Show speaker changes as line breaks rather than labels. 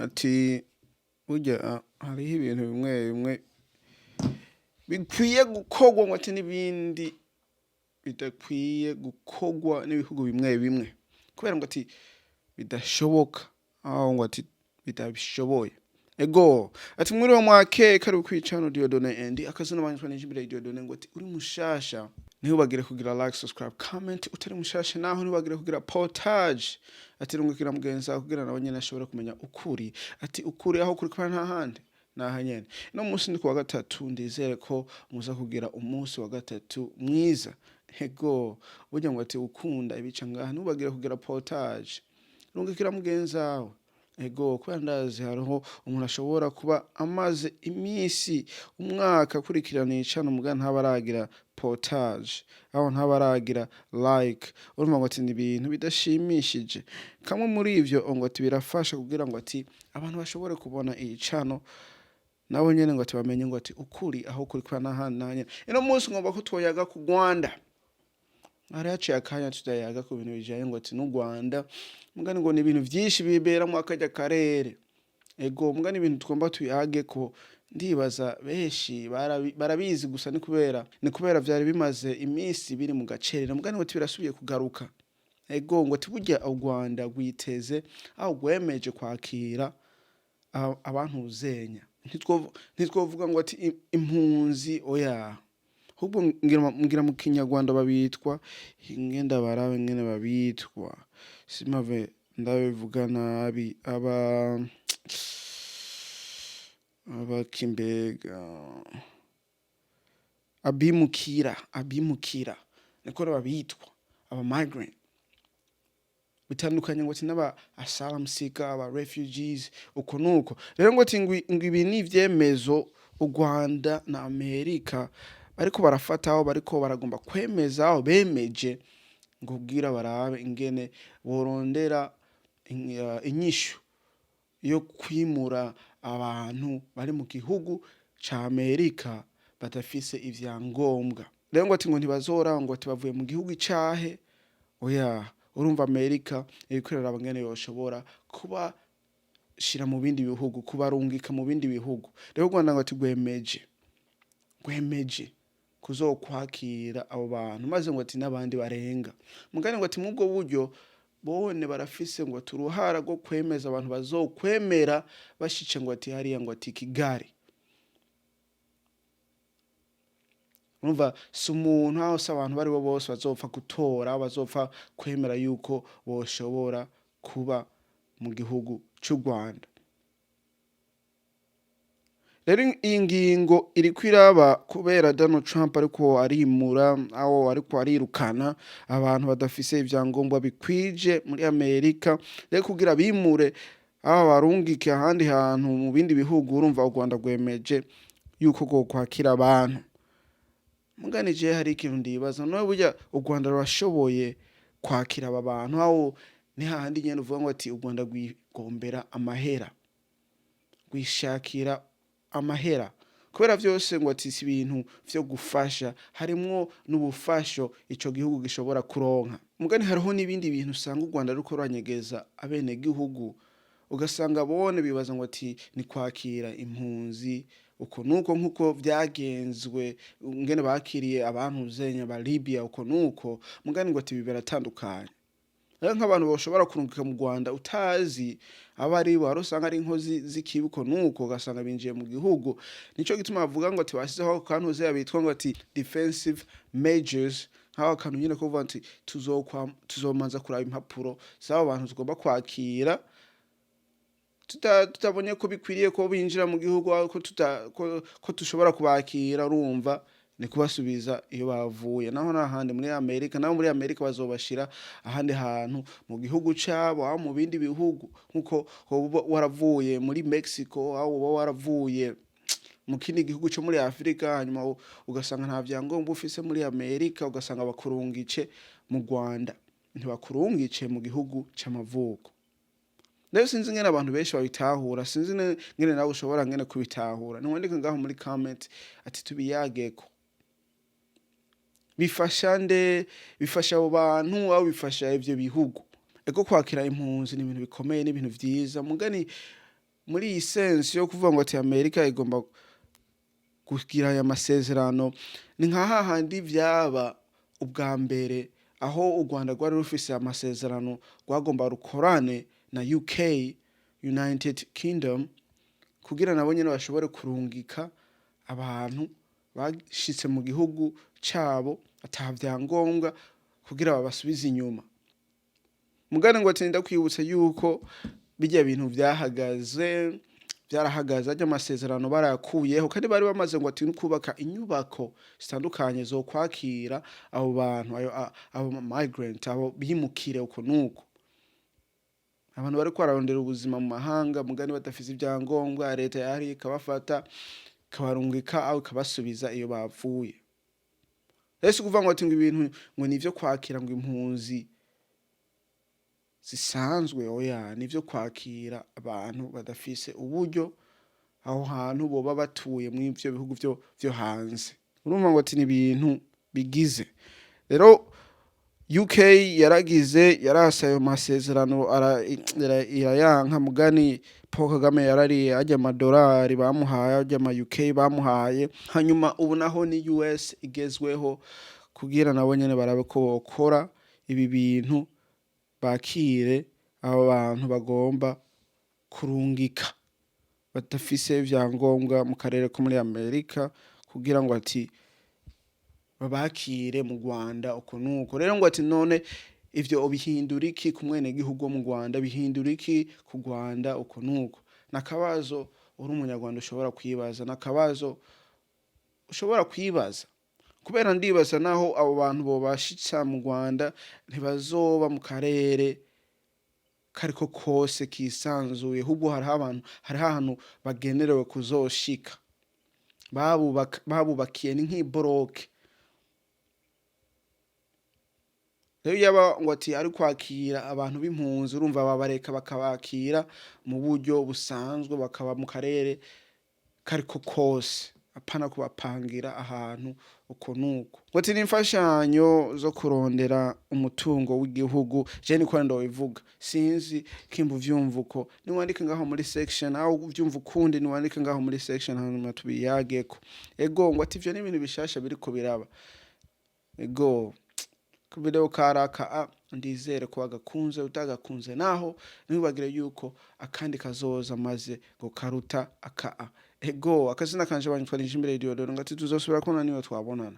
Ati burya hariho ibintu bimwe bimwe bikwiye gukorwa, ngo ati n'ibindi bidakwiye gukorwa n'ibihugu bimwe bimwe, kubera ngo ati bidashoboka, aho ngo ati bitabishoboye. Ego, ati mwiriwe, mwake kari kwicano Dieudonné and akazina banyitwa Nijimbere Dieudonné. Ngo ati uri mushasha, ntibagire kugira like, subscribe, comment. Utari mushasha naho, ntibagire kugira partage. Ati rungukira mugenzi wawe kugira nawe nyene ashobore kumenya ukuri. Ati ukuri aho kuri kuba nta handi, naha nyene. No munsi ni kuwa gatatu, ndizere ko muza kugira umunsi wa gatatu mwiza. Ego, burya ngo ati ukunda ibica ngaha, ntubagire kugira partage, rungikira mugenzi wawe. Ego, kubera ndazi hariho umuntu ashobora kuba amaze iminsi, umwaka akurikirana icano, muga ntaba aragira partage, aho ntaba aragira like. Urumva ngo ati ni ibintu bidashimishije. Kamwe muri ivyo ngo ati birafasha kugira ngo ati abantu bashobore kubona iyi cano, nabo nyene ngo ati bamenye ngo ati ukuri aho kuri kuba n'ahandi naha nyene. Ino munsi ngomba ko twoyaga ku Rwanda. Hari haciye akanya tutayaga ku bintu bijanye ngo ati n'u Rwanda, mugani ngo ni ibintu vyinshi bibera mu akarya karere. Ego, mugani ibintu tugomba tuyage ko, ndibaza benshi barabizi, gusa ni kubera vyari bimaze iminsi biri mu gacerere, mugani ngo ati birasubiye kugaruka. Ego, ngo ati burya u Rwanda rwiteze aho rwemeje kwakira abantu uzenya. Ntitwovuga ngo ati impunzi, oya, ahubwo ngira mu Kinyarwanda babitwa ingenda barabe ngene babitwa, simave ndabivuga nabi. Aba abakimbega abimukira niko babitwa, aba migrant. Bitandukanye ngo ati n'aba asylum seeker, aba refugees, uko nuko. Rero ngo ati ngo ibi ni ivyemezo u Rwanda na Amerika bariko barafataho, bariko baragomba kwemeza, aho bemeje ngo kugira barabe ingene borondera inyishu yo kwimura abantu bari mu gihugu ca Amerika badafise ivyangombwa. Rero ngo ati ngo ntibazora ngo ati bavuye mu gihugu icahe, oya. Urumva Amerika iriko iraraba ngene yoshobora kuba shira mu bindi bihugu, kubarungika mu bindi bihugu. Rero u Rwanda ngo ati rwemeje kuzokwakira abo bantu, maze ngo ati n'abandi barenga. Mugani ngo ati mw'ubwo buryo bone barafise ngo ati uruhara rwo kwemeza abantu bazokwemera bashice ngo ati hariya ngo ati Kigali. Urumva si umuntu aho si abantu bari bo bose bazopfa gutora, bazopfa kwemera yuko boshobora kuba mu gihugu c'u Rwanda. Rero iyi ngingo iriko iraba kubera Donald Trump ariko arimura, aho ariko arirukana abantu badafise ivyangombwa bikwije muri Amerika. Rero kugira bimure aho barungike ahandi hantu mu bindi bihugu, urumva u Rwanda rwemeje yuko rwokwakira abantu. Mugani jewe hari ikintu ndibaza: none burya u Rwanda rurashoboye kwakira aba bantu, aho ni hahandi nyene uvuga ngo ati u Rwanda rwigombera amahera, rwishakira amahera? Kubera vyose ngo ati si ibintu vyo gufasha, harimwo n'ubufasho ico gihugu gishobora kuronka. Mugani hariho n'ibindi bintu usanga u Rwanda ruriko ruranyegeza abenegihugu, ugasanga bone bibaza ngo ati ni kwakira impunzi uko nuko, nkuko vyagenzwe ngene bakiriye abantu zenya ba Libya, uko nuko. Mugani ngo ati ibi biratandukanye. Rero nk'abantu boshobora kurungika mu Rwanda utazi abo aribo, hari usanga ari inkozi z'ikibi, uko nuko, ugasanga binjiye mu gihugu. Nico gituma bavuga ngo ati basizeho kantuze bitwa ngo ati defensive measures, nk'aho akantu nyene ko kuvuga ati tuzomanza kuraba impapuro z'abo bantu tugomba kwakira, tutabonye ko bikwiriye ko binjira mu gihugu, ko tushobora kubakira, urumva ni kubasubiza iyo bavuye. Naho n'ahandi muri Amerika, naho muri Amerika bazobashira ahandi hantu mu gihugu cabo, aho mu bindi bihugu, nkuko woba waravuye muri Mexico, aho woba waravuye mu kindi gihugu co muri Afrika, hanyuma ugasanga nta vyangombwa ufise muri Amerika, ugasanga bakurungice mu Rwanda, ntibakurungice mu gihugu c'amavuko. Rero sinzi ingene abantu benshi babitahura, sinzi ngene nawe ushobora ngene kubitahura. Niwandike ngaho muri comment ati tubiyageko. Bifasha nde? Bifasha abo bantu, aho bifasha ivyo bihugu? Ego, kwakira impunzi ni ibintu bikomeye, n'ibintu vyiza, mugani. Muri iyi sense yo kuvuga ngo ati Amerika igomba kugira aya masezerano, ni nka hahandi vyaba ubwa mbere, aho u Rwanda rwari rufise amasezerano rwagomba rukorane na UK, United Kingdom, kugira nabo nyene bashobore kurungika abantu bashitse mu gihugu cabo ata vyangombwa, kugira babasubize inyuma. Mugane ngo ati ndakwibutsa yuko bijya bintu vyahagaze, vyarahagaze, arya amasezerano barayakuyeho, kandi bari bamaze ngo ati kubaka inyubako zitandukanye zo kwakira abo bantu, ayo abo migrant, abo bimukire uko nuko, abantu bariko bararondera ubuzima mu mahanga mugani badafise ivyangombwa. Leta yari ikabafata, ikabarungika aho, ikabasubiza iyo bavuye. Rero si ukuvuga ngo ati ngo ibintu ngo nivyo kwakira ngo impunzi zisanzwe, oya, nivyo kwakira abantu badafise uburyo aho hantu boba batuye mw'ivyo bihugu vyo hanze. Urumva ngo ati ni ibintu bigize. Rero UK yaragize, yarase ayo masezerano, irayanka. Mugani Paul Kagame yarariye arya amadolari bamuhaye, arya ama UK bamuhaye. Hanyuma ubu naho ni US igezweho, kugira nabo nyene barabe ko bokora ibi bintu, bakire abo bantu bagomba kurungika badafise ivyangombwa mu karere ko muri Amerika, kugira ngo ati babakire mu Rwanda uko nuko. Rero ngo ati none ivyo bihindura iki ku mwenegihugu wo mu Rwanda? Bihindura iki ku Rwanda uko nuko? Nakabazo uri umunyarwanda ushobora kwibaza, nakabazo ushobora kwibaza, kubera ndibaza naho abo bantu bobashitsa mu Rwanda, ntibazoba mu karere kariko kose kisanzuye. Ahubwo hariho abantu, hariho ahantu bagenerewe kuzoshika, babubakiye, ni nk'iboroke. Rero yaba ngo ati ari kwakira abantu b'impunzi, urumva babareka bakabakira mu buryo busanzwe, bakaba mu karere kariko kose, apana kubapangira ahantu uko nuko. Ngo ati n'imfashanyo zo kurondera umutungo w'igihugu, je niko ndobivuga. Sinzi kimba uvyumva uko, niwandike ngaho muri section, aho uvyumva ukundi niwandike ngaho muri section, hanyuma tubiyageko. Ego, ngo ati ivyo ni ibintu bishasha biriko biraba. Ego, video karaka a ndizere ko wagakunze. Utagakunze naho, ntiwibagire yuko akandi kazoza maze ngo karuta aka a. Ego, akazina kanje banyitwa Nijimbere Diodore. Ngati tuzosubira kubona niyo twabonana.